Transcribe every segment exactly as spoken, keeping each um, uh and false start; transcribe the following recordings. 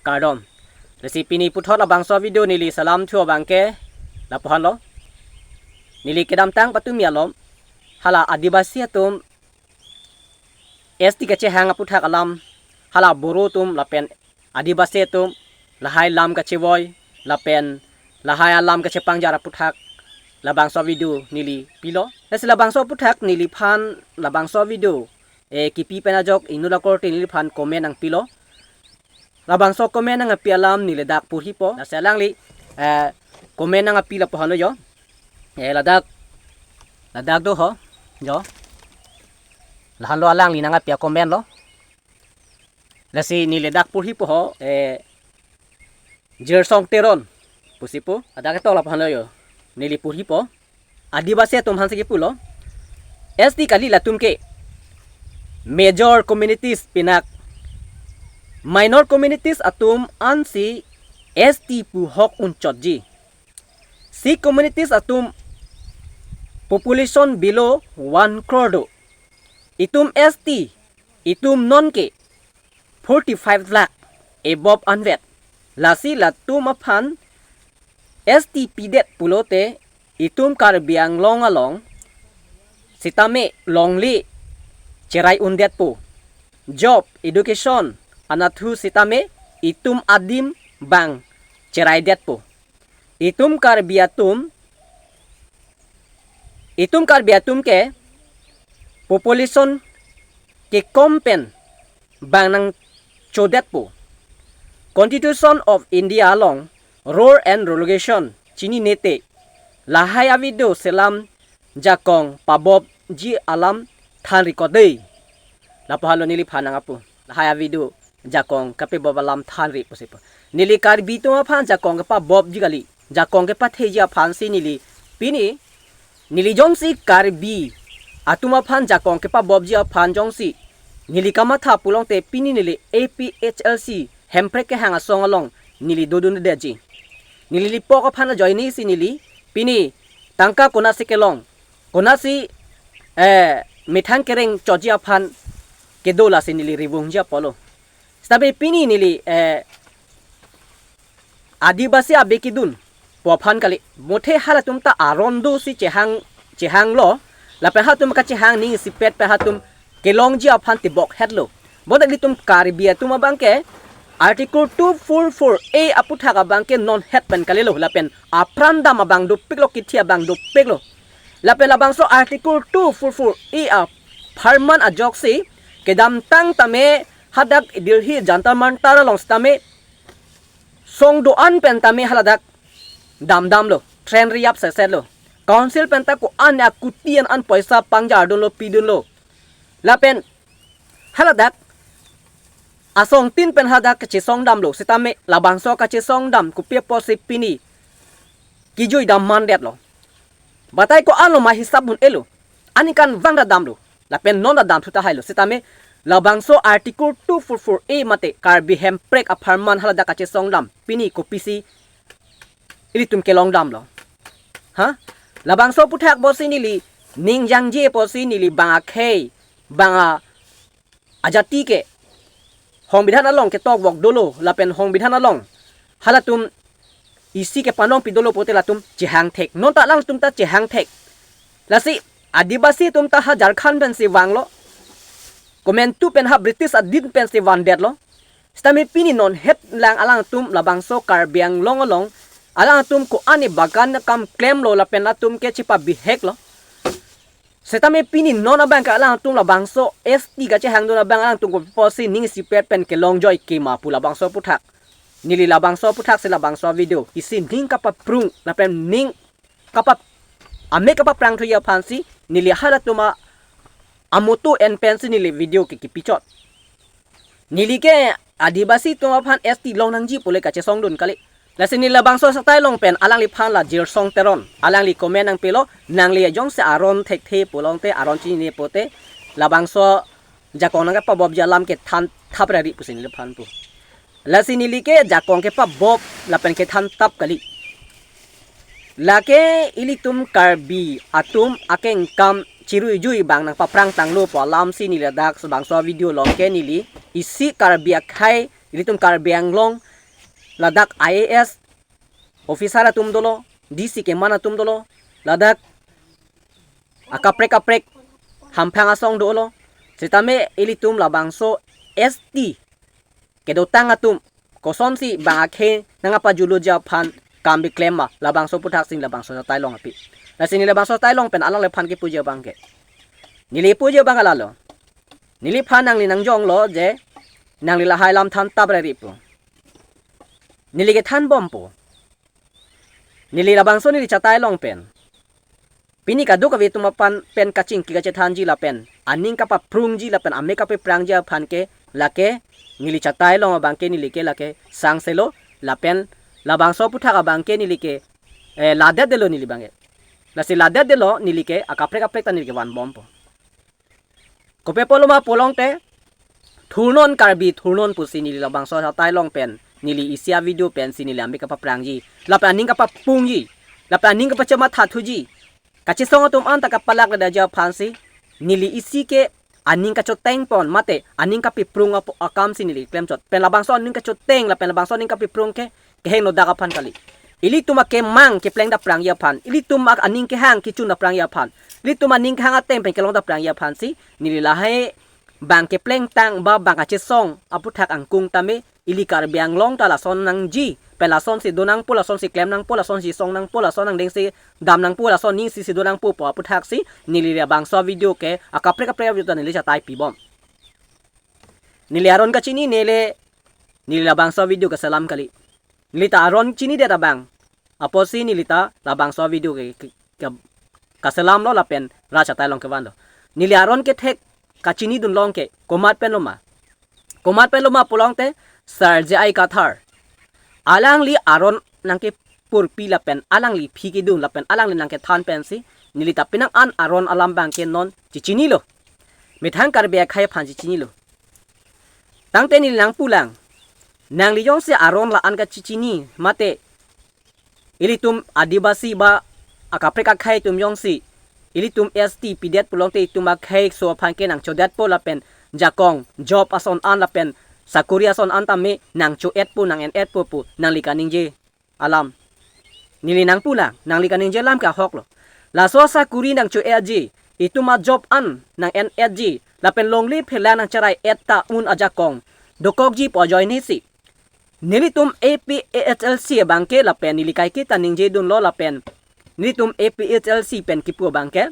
kardom. Lasi pini puthot labangso video neli selam thu abangke lapu-anlo. Neli kedamtang patumi alom hala Adivasi atum S T kachehang aputhak alam, hala Boro atum lapen Adivasi atum lahai lam kachevoi lapen lahai alam kachepangjar aputhak labangso video neli pilo. Lasi labangso aputhak neliphan labangso video, eh, kipi pen ajok inut akorte neliphan comment nangpilo. Labangso comment nangpi alam neli dak porhipo. Lasi alangli, eh, comment nangpi lapu-anlo jo. Eh, ladak, ladak do ho jo. La-anlo alangli nangpi acomment lo. Lasi neli dak porhipo ho, eh, Jirsong Teron pusi pu. Ladak ketok lapu-anlo jo. Neli porhipo. Adivasi atum aphansi kipulo, S T kali latum ke major communities pinak minor communities atum ansi S T pu hok unchotji. Si communities atum population below one crore do. Itum S T, itum non ke forty-five lakh above anvet. Lasi latum aphan S T pidet pulote itum Karbi Anglong along sitame longle cherai undetpo. Job, education, anatthu sitame itum adim bang cheraidetpo. Itum Karbi atum, itum Karbi atum ke population kekom pen bang nangchodetpo. Constitution of India along rule and regulation chinine te lahai a-video selam jakong pabobji alam thanri ko dei. Lapu-anlo neliphan nangpu. Lahai a-video jakong kapabop alam thanri pusi pu. Neli Karbi atum aphan jakong kepabobji kali. Jakong kepatheji aphansi neli pini, neli jongsi Karbi atum aphan jakong kepabobji aphan jongsi neli kamatha pulote pini neli A P H L C hemprek kehang asong along neli dodundetji. Neli lipok aphan ajoinesi neli pini tangka konatsi kelong, konatsi, eh, methang kereng choji aphan kedo lasi neli ribungji apotlo. Sitame pini neli, eh, Adivasi abe kedun pu aphan kali. Muthe halatum ta aron dosi chehang, chehanglo. Lapen halatum kachehang aning isipet pen halatum kelongji aphan tibok hetlo. Bonta ilitum Karbi atum abangke Article two four four A aputhak abangke non het pen kalilo. Lapen apran dam abang dopiklo, kithi abang dopiklo. Lapen labangso Article two four four A apharman ajoksi kedamtang tame hadak Delhi Jantar Mantar along sitame song do-an pen tame haladak damdamlo, train riyap sesetlo. Council pen ta ko-an akuti an an poisa pangjardunlo, pidunlo. Lapen haladak asongtin pen haladak kachesongdamlo, sitame labangso kachesongdam kopi apotsi pini kijuidam mandetlo. Batai ko-anlo ma hisap un-elo. Aningkanvang ta damlo. Lapen non ta damthu tahailo. Sitame labangso Article two four four A mate Karbi hemprek apharman haladak kachesongdam pini kopisi ilitum kelongdamlo. Ha? Labangso aputhak apotsi neli ning jangje apotsi neli bang akhei, bang a ajati ke hongbidhan along ketok bok dolo, lapen hongbidhan along halatum isi kepanong pidolo pulote latum chehang thek. Non ta alangtum ta chehang thek. Lasi Adivasi atum ta ha Jharkhand pensi vanglo. Komantu pen ha British adin pensi vandetlo. Sitame pini non het lang alangtum labangso Karbi Anglong along alangtum ko-an bagan kam klemlo lapen latum ke chepabiheklo. Sitame pini non abangke alangtum labangso S T kachehangdun abang alangtum kopi apotsi ning isipet pen kelongjoike ma pu labangso aputhak. Neli labangso aputhak si labangso video isi ning kapaprung lapen ning kapa, amek kapaprangthuji aphansi neli halatum a, amoto en pensi neli video ke kipichot. Neli ke Adivasi atum aphan S T longnangji pule kachesongdun kali. Lasi neli labangso asattai along pen alangliphan la Jirsong Teron, alangli comment nangpilo, nangli jongsi aron thekthe pulote, aron chinine pulote, labangso jakong nangkepabobji alam kethan thap rari pusi neliphan pu. Lasi neli ke jakong kepabop lapen kethan thap kali. Lake ilitum Karbi atum akengkam chiruijui bang nangpaprangtanglo pu alamsi neli ladak labangso video along ke neli isi Karbi akhei, ilitum Karbi Anglong ladak I A S officer atum dolo, D C keman atum dolo, ladak akaprek kaprek hamphang asong dolo. Sitame ilitum labangso S T kedotang atum kosonsi bang akhei nangpajuluji aphan kam keklem ma, labangso aputhaksi labangso chatai long api. Lasi neli labangso chatai long pen alangliphan kepuji abang ke, neli puji abang ke lalo. Neliphan nangli nangjonglo je nangli lahai alam than tap rari pu. Neli kethan bompo. Neli labangso neli chatai long pen, pini kadokave atum aphan pen kachingki kachethanji lapen aning kapaprungji lapen amek kapaprangji aphan ke lake neli chatai long abang ke neli ke lake sangselo, lapen labangso aputhak abang ke neli ke, eh, ladetdetlo neli abang ke. Lasi ladetdetlo neli ke akaprek kaprek ta neli kevan bompo. Kopi apotlo ma pulote, thurnon Karbi thurnon pusi neli labangso chatai long pen neli isi avideo pensi neli amek kapaprangji lapen aning kapaprungji lapen aning kapachemathathuji. Kachesong atum anta kapalakledetji aphansi neli isi ke aning kachoteng pon mate aning kapaprung apo akamsi neli klemchot pen labangso aning kachoteng lapen labangso aning kapaprung ke kehingno dak aphan kali. Ilitum akemang kepleng daprangji aphan, ilitum aning kehang kechun daprangji aphan, ilitum aning kehang ateng pen kelong daprangji aphansi neli lahai bang keplengtang ba bang kachesong aputhak angkung tame ili Karbi Anglong ta lason nangji pen lasonsi do nangpo, lasonsi klem nangpo, lasonsi song nangpo, lason angdengsi dam nangpo, lason aningsi si do nangpo pu aputhaksi neli labangso video ke akaprek kaprek video ta neli chatai pibom. Neli aron kachinine le neli labangso video keselam kali. Neli ta aron chinidet abang apotsi neli ta labangso video ke, ke, ke, kaselamlo lapen rat chatai long kevanlo. Neli aron kethek kachinidun long ke komat penlo ma? Komat penlo ma pulote, Sir J I Kathar. Alangli aron nangkepurpi lapen alangli aphi kedun lapen alangli nangkethan pensi neli ta penang an aron alam abang ke non chechinilo. Methang Karbi akhei aphan chechinilo. Tangte neli nangpulang, nangli jongsi aron la-an kachechini mate ilitum Adivasi ba akaprek akhei atum jongsi ilitum S T pidet pulote itum akhei aso aphan ke nangchodetpo lapen jakong job ason an lapen sakori ason an tame nangcho-etpo, nang-en-etpo pu nangli kaningje alam. Neli nangpulang, nangli kaningje alam ke ahoklo. Laso asakori nangcho-etji, itum ajob an nang-en-etji lapen longle phelang nangcherai-et ta un ajakong dokokji pu ajoinesi nelitum A P H L C abang ke lapen neli kaiketa ningjedunlo lapen nelitum A P H L C pen kipu abang ke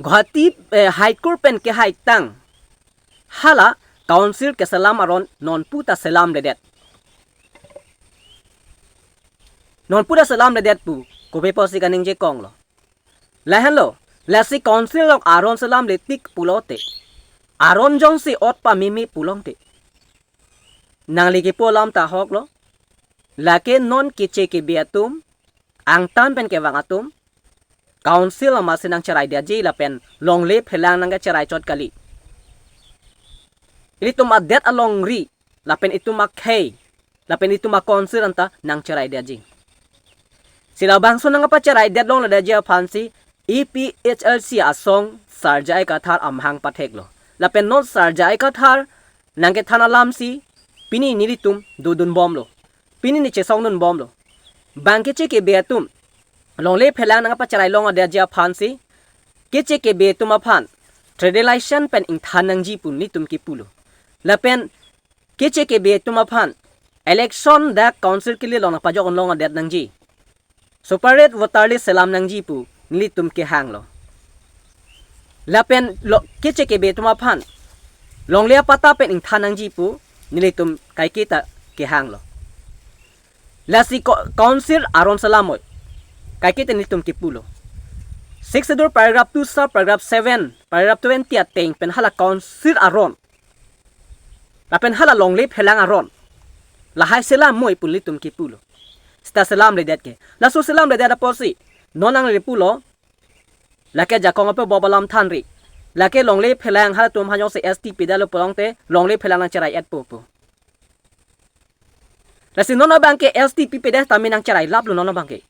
Guwahati, eh, High Court pen kehaitang hala council keselam aron nonpu ta selamledet. Nonpu ta selamledet pu kopi apotsi kaningje konglo? Lahenlo, lasi council along aron selamle tik pulote, aron jongsi ot pameme pulote, nangli kipu alam ta ahoklo. Lake non keche kebe atum, angtan pen kevang atum, council amatsi nangcheraidetji lapen longle phelang nangkacheraichot kali. Ilitum adet alongri lapen itum akhei lapen itum a-council anta nangcheraidetji. Si labangso nangpacheraidetji longledetji aphansi A P H L C asong Sir J I Kathar amahang patheklo. Lapen non Sir J I Kathar nangkethan alamsi pini nelitum dodunbomlo. Pini neli chesongdunbomlo. Bang keche kebe atum longle phelang nangpacherai longledetji aphansi keche kebe atum aphan tribal election pen ingthan nangji pu nelitum kipulo. Lapen keche kebe atum aphan election dak council kili along nangpajok longledet nangji. Separate voter list selam nangji pu nelitum kehanglo. Lapen lo, keche kebe atum aphan longle apatta pen ingthan nangji pu nelitum kaiketa kehanglo. Lasi co-, council aron selam oi, kaiketa nelitum kipulo. Sixth Schedule paragraph two sub paragraph seven, paragraph twenty ateng pen hala council aron lapen hala longle phelang aron lahai selam oi pu nelitum kipulo. Seta selamledet ke. Laso selamledet apotsi non nangli pulo, lake jakong ape bob alam thanri. Lake longle phelang halatum aphan jongsi S T pidetlo pulote longle phelang nangcherai-etpo pu. Lasi non abang ke S T pipedet tame nangcherailaplo non abang ke.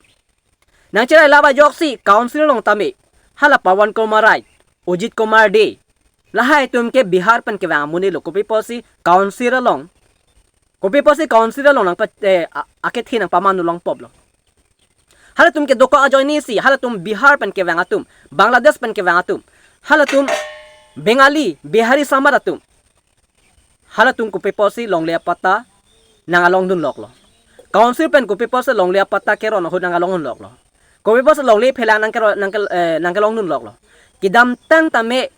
Nangcherailap ajoksi council along tame hala Pawan Kumar Rai, Ajit Kumar Dey, lahai atum ke Bihar pen kevang amonitlo, kopi apotsi council along Kopi apotsi council along nangpa, eh, a-, akethe nangpaman longpoplo. Halatum ke dokok ajoinesi, halatum Bihar pen kevang atum, Bangladesh pen kevang atum, halatum Bengali, Bihari samar atum. Halatum kopi apotsi longle apatta nangalongdunloklo. Council pen kopi apotsi longle apatta keron ahut nangalongdunloklo. Kopi apotsi longle phelang nangkero-, nangkel-, eh, nangkelongdunloklo. Kedamtang tame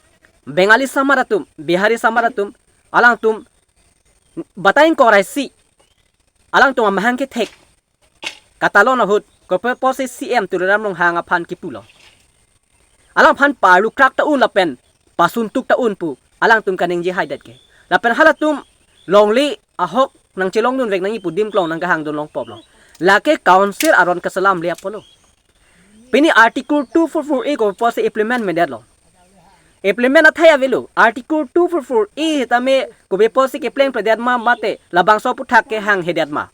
Bengali samar atum, Bihari samar atum, alangtum batai ingkoi ra isi, alangtum amahang kethek katalon ahut, kopi apotsi C M Tuliram Ronghang aphan kipulo. Alangphan parlukrak ta un lapen pasuntuk ta un pu alangtum kaningje haidet ke. Lapen halatum longle ahok nangchelongdunvek nangji pu adim klong nangkehangdun longpoplo. Lake council aron keselam le apotlo. Pini Article two four four A kopi apotsi implement medetlo. Implement athai avelo. Article two four four A tame kopi apotsi keplengpledet ma mate labangso aphuthak kehanghedet ma.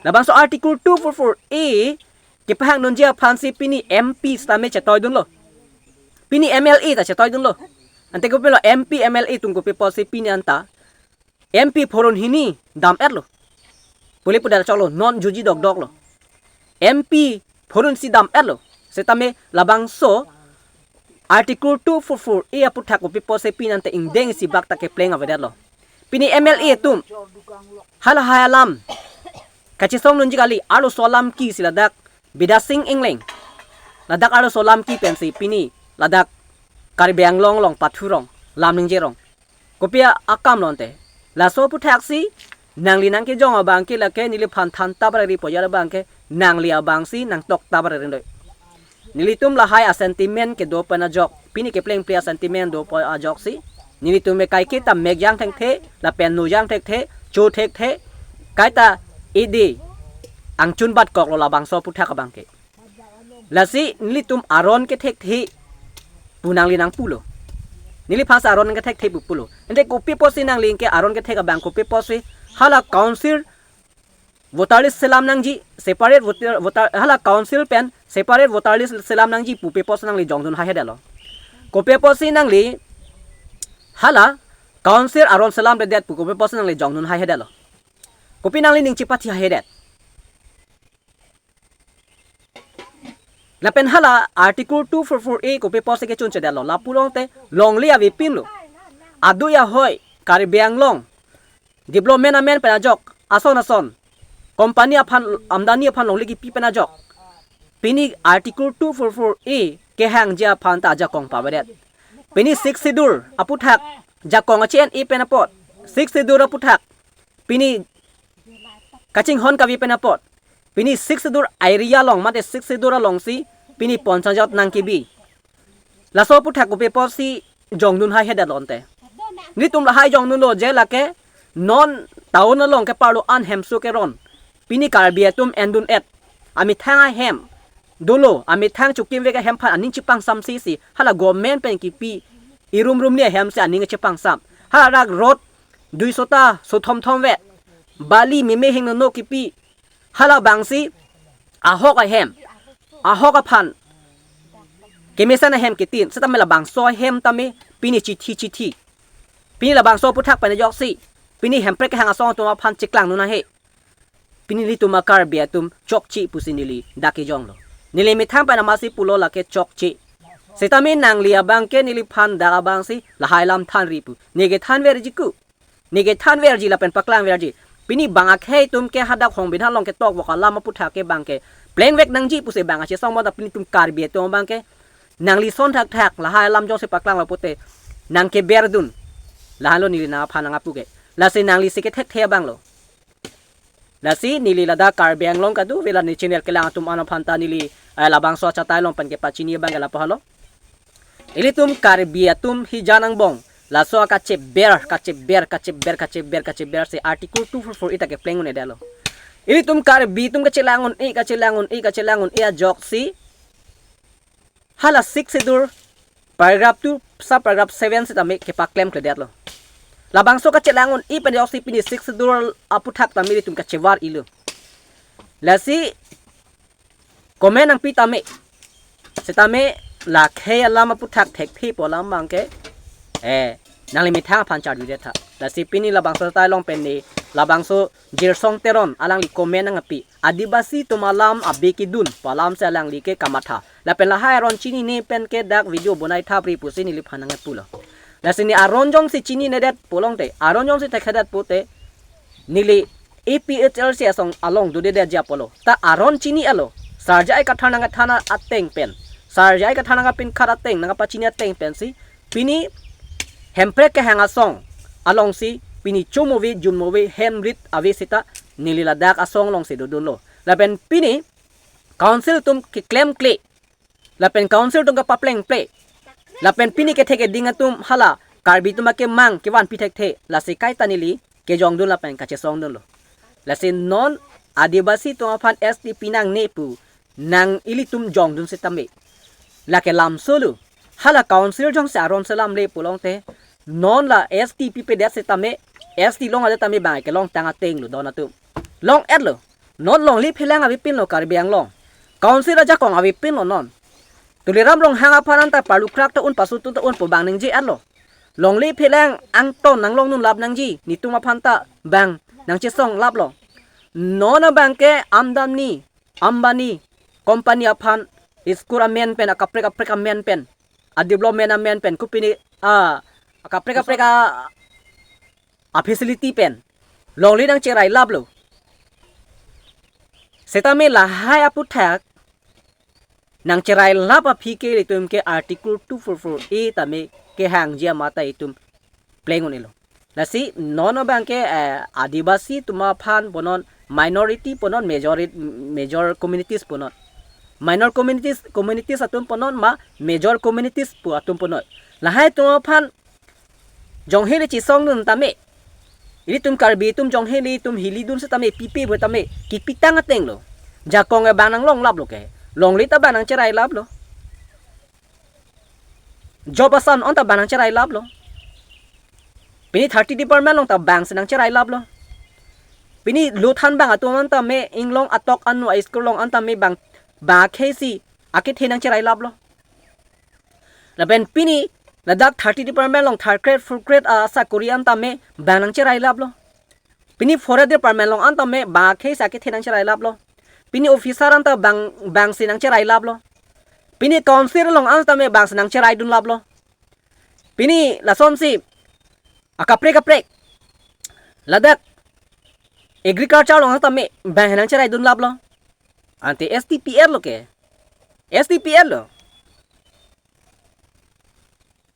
Labangso Article two four four A kepahangdunji aphansi pini M P sitame chetoidunlo. Pini M L A ta chetoidunlo. Ante kopilo M P M L A atum kopi apotsi pini anta M P phurun hini dam-etlo. Pule pudet choklo, non juji dokdoklo. M P phurun isi dam-etlo. Sitame labangso Article two four four A aphuthak kopi apotsi pini anta ingdeng isi bak ta kepleng avedetlo. Pini M L A atum halahai alam kachesongdunji kali, arloso alam ke si ladak Bidya Sing Engleng, ladak arloso alam ke pensi pini ladak Karbi Anglong along pathurong, lam ningjerong. Kopi akam lo ante? Laso aphuthaksi nangli nangkejong abang ke lake neliphan than tabar ri pojar abang ke nangli abangsi nangtok tabar ri doi. Nelitum lahai a-sentiment kedo pen ajok, pini keplengple a-sentiment do pen ajoksi nelitum me kaike ta mekjang thekthe, lapen nujang thekthe, cho thekthe, kaita ide angchun bat koklo labangso aphuthak abang ke. Lasi nelitum aron kethekthe pu nangli nangpulo. Neliphansi aron kethekthe pu pulo. Ante kopi apotsi nangli ke aron kethek abang kopi apotsi hala council voter list selam nangji, separate voter, voter, hala council pen separate voter list selam nangji pu pi apotsi nangli jongdun haihedetlo? Kopi apotsi nangli hala council aron selamkledet pu kopi apotsi nangli jongdun haihedetlo? Kopi nangli ning chepathi haihedet? Lapen hala Article two four four A kopi apotsi kechunchedetlo? Lapu longte longle avepinlo. Adui ahoi Karbi Anglong development amen pen ajok, ason ason company aphan amdani aphan longle kipi pen ajok pini Article two four four A kehangji aphan ta ajakong pavedet. Pini Sixth Schedule aphuthak jakong achi-en-e pen apot, Sixth Schedule aphuthak pini kachinghon kave pen apot, pini Sixth Schedule area along mate Sixth Schedule alongsi pini Panchayat nangkebi. Laso aphuthak kopi apotsi jongdun haihedetlo ante? Nelitum lahai jongdunlo je lake non town along keparlo an hemso keron pini Karbi atum endun-et, amethang ahem dolo, amethang chokimvek ahem aphan aning chepangsamsisi hala government pen kipi irum rumli ahemsi aning chepangsam. Hala rak road duiso ta sothom thomvet, bali meme hingnono kipi, hala abangsi ahok ahem, ahok aphan kemesen ahem kitin, setame labangso ahem tame pini chithi chithi. Pini labangso aphuthak pen ajoksi pini Hemprek kehang asong atum aphan cheklangdun ahe. Pini nelitum a-Karbi atum chokche pusi neli dak kejonglo. Neli methang pen amatsi pulo lake chokche. Setame nangli abangke neliphan dak abangsi lahai alam thanri pu. Ne kethanverji ku. Ne kethanverji lapen paklangverji. Pini bang akhei atum ke hadak Songbidhan along ketok vok alam aphuthak ke abangke plengvek nangji pusi bang achesong bonta pini itum Karbi atum abangke nangli ason thakthak lahai alam jongsi paklanglo pute nangkeberdun. Lahenlo neli nangphan nangpu ke. Lasi nanglisi kethekthe abanglo. Lasi neli ladak Karbi Anglong kadokave la ne channel kelang atum an aphan ta neli, eh, labangso achatai along pen kepachini abangke lapu helo. Ilitum Karbi atum hijan angbong laso akacheber, kacheber, kacheber, kacheber, kachebersi Article two four four A ta kepleng un-edetlo. Ilitum Karbi atum kachelang un-e, kachelang un-e, kachelang un-e ajoksi hala Sixth Schedule paragraph two, sub paragraph seven setame kepaklemkledetlo. Labangso kachelang un-e pen ajoksi pini Sixth Schedule aphuthak tame ilitum kachevar-ilo. Lasi comment nangpi tame. Setame la akhei alam aphuthak thekthe pu alam abangke, eh, nangli methang aphan charjudet tha. Lasi pini labangso achatai along pen ne, labangso Jirsong Teron alangli comment nangkepi, Adivasi atum alam abi kedun pu alam si alangli ke kamatha. Lapen lahai aron chinine pen ke dak video bonai thapri pusi neliphan nangkepulo. Lasi ne aron jongsi chininedet pulote, aron jongsi thekthedet pute, neli A P H L C asong along dodedetji apotlo. Ta aron chini-etlo. Sar J I Kathar nangkethan ateng pen, Sar J I Kathar nangkepinkhat ateng, nangkepachini ateng pensi pini Hemprek kehang asong alongsi pini chomove, junmove, hem rit ave seta neli ladak asong alongsi dodunlo. Lapen pini council atum keklemkle, lapen council atum kapaplengple, lapen pini kethe keding atum hala Karbi atum akemang kevanpi thekthe, lasi kaita neli kejongdun lapen kachesongdunlo. Lasi non Adivasi atum aphan S T pinangne pu nang ilitum jongdun setame, lake lamsolo. Hala council jongsi aron selamle pulote, non la S T pipedet setame, S T longledet tame bang kelongtang atenglo don atum. Long-etlo. Non longle phelang avepinlo Karbi Anglong. Council ajakong avepinlo non. Tuliram Ronghang aphan anta parlukrak ta un, pasutun ta un pu bang ningje-etlo. Longle phelang angton nanglongdun lap nangji, netum aphan ta bang nangchesong laplo. Non abang ke Adani, Ambani company aphan school amen pen, akaprek kaprek amen pen, a development amen pen, kopine, a akaprek kaprek a, a facility pen longle nangcherai laplo. Setame lahai aputhak nangcherai lap aphi ke ilitum ke Article two four four A tame kehangji amat ta itum pleng un-elo. Lasi non abang ke, eh, Adivasi atum aphan pu non, minority pu non, majority, major communities pu non, minor communities, communities atum pu non, ma major communities pu atum pu non, lahai atum aphan jongheli chesongdun tame, ilitum Karbi atum jongheli atum hilidun setame pipe pu tame kipitang atenglo. Jakong abang nanglong laplo ke, longle ta bang nangcherai laplo. Job asan anta bang nangcherai laplo. Pini thirty department along ta bangsi nangcherai laplo. Pini lo thanbang atum anta me inglong atok anu a school along anta me bang, bang akhei si akethe nangcherai laplo. Lapen pini ladak thirty department along third grade, fourth grade asakori anta me bang nangcherai laplo. Pini forest department along anta me bang akhei si akethe nangcherai laplo. Pini officer anta bang, bangsi nangcherai laplo. Pini council along anta me bangsi nangcheraidun laplo. Pini lasonsi akaprek kaprek, ladak agriculture along anta me bang nangcheraidun laplo. Ante S T P R lo ke, S T P R lo.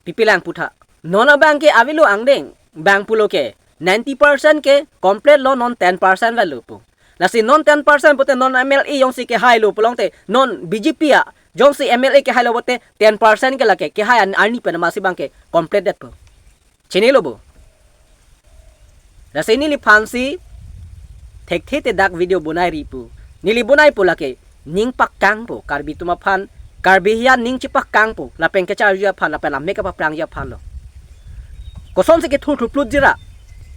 Pipelang putha. Non abang ke avelo angdeng. Bang pulo ke ninety percent ke complete lo, non ten percent velo pu. Lasi non ten percent pute non M L A jongsi kehailo pulote, non B J P a jongsi M L A kehailo pute ten percent ke lake kehai an arni pen masi bang ke complete det pu. Chinilo bo. Lasi neliphansi thekthe te dak video bonai ri pu. Neli bonai pu lake ning pakangpo, Karbi atum aphan, Karbi hian ning chepakangpo, lapen kecharju aphan, lapen ame kapaprangji aphan lo. Kosonsi kethur thurplutji ra,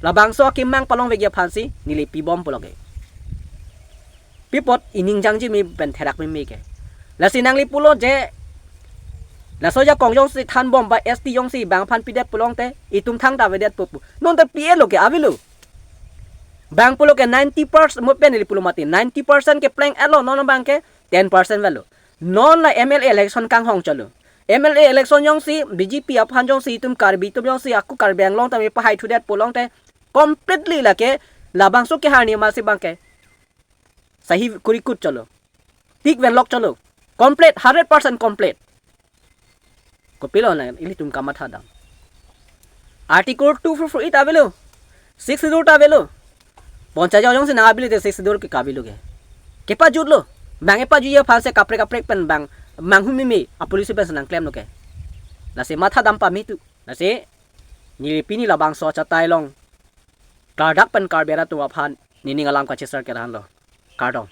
labangso akemang palongvekji aphansi neli pibom pulo ke. Pi apot ining jangji me pen therak meme ke. Lasi nangli pulo je, laso ajakong jongsi thanbom ba S T jongsi bang aphan pidet pulote, itum thangta avedetpo pu. Non ta P L lo ke avelo. Bang pulo ke ninety percent, mo pen neli pulo mati, ninety percent ke pleng-etlo, non bang ke ten percent velo. Non la M L A election kanghong cholo. M L A election jongsi B J P aphan jongsi itum Karbi atum jongsi ako Karbi Anglong tame pahai thudet pulote, completely lake labangso ke harni masi bang ke sahi kurikut cholo. Tik venlok cholo. Complete, hundred percent complete. Kopilo na ilitum kamatha dam. Article two four four A ta avelo. Sixth Schedule ta avelo. Poncha jong jongsi nang avelo te Sixth Schedule ke kavelo ke. Kepajutlo. Bang epajutji aphansi kaprek kaprek pen bang manghumeme a police pensi nangklemlo ke. Lasi matha dam pame tu. Lasi neli pini labangso achatai along klardak pen Karbi arat atum aphan nening alam kachesar ke lahenlo. Kardom.